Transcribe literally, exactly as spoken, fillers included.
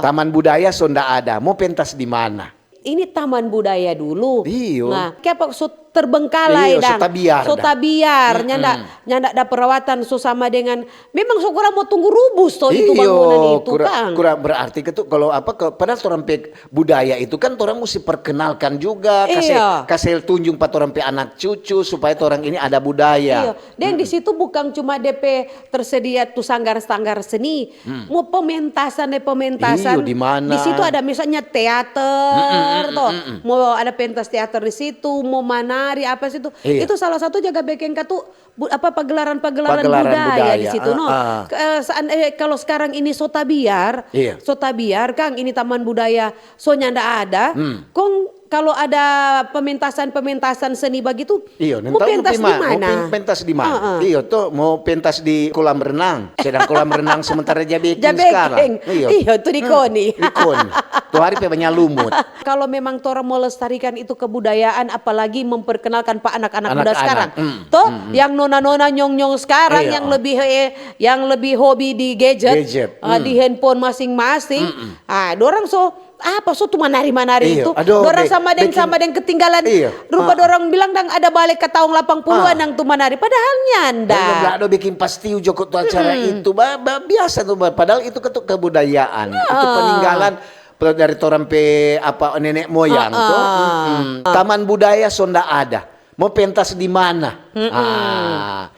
Taman budaya so nda ada, mo pentas di mana? Ini taman budaya dulu. Iyo. Nah, kiapa so terbengkalai. Iyo, so dang, tabiar so dang. Tabiar, nyanda, nyanda ada perawatan, so sama dengan, memang so kurang mo tunggu rubus to itu. Iyo, bangunan itu, kurang, Kang. Kurang berarti ke tu kalau apa ke, padahal torang pe budaya itu kan torang musti perkenalkan juga, kase, iyo, kase tunjung pa torang pe anak cucu supaya torang ini ada budaya. Iyo. Deng di situ bukang cuma depe tersedia tu sanggar-sanggar seni, mo pementasan deh pementasan. Iyo, di mana? Di situ ada misalnya teater, to. Mo ada pentas teater di situ, mo manari apa situ. Iyo. Itu salah satu jaga bekeng katu bu-, apa pagelaran-pagelaran budaya di situ, no. Ke-, eh, seandai-, kalau sekarang ini so tabiar, so tabiar, Kang, ini taman budaya so nyanda ada, kong kalau ada pementasan-pementasan seni bagitu, iyo, mo pentas di mana? Mo pentas di mana? Iyo, to, mo pentas di kolam renang. Sedang kolam renang sementara ja beking sekarang. Iyo. Iyo, tu di koni. Di koni. Tu hari pe banya lumut. Kalau memang torang mo lestarikan itu kebudayaan, apalagi memperkenalkan pa anak-anak muda sekarang. To, yang nona-nona nyong-nyong sekarang, iyo, yang lebih, eh, yang lebih hobi di gadget, di handphone masing-masing. Ah, dorang so apa so tu manari-manari itu? Dorang sama deng, sama deng ketinggalan. Rupa dorang bilang dang ada bale ka taong lapang puluhan yang tu manari. Padahal nyanda. Dong bilang, "Aduh, bikin pastiu jo ko tu acara itu." Ba-, ba-, biasa tu, ba-, padahal itu ketu-, kebudayaan. Itu peninggalan pe-, dari torang pe apa, nenek moyang to. Taman budaya so nda ada. Mo pentas di mana? Ah.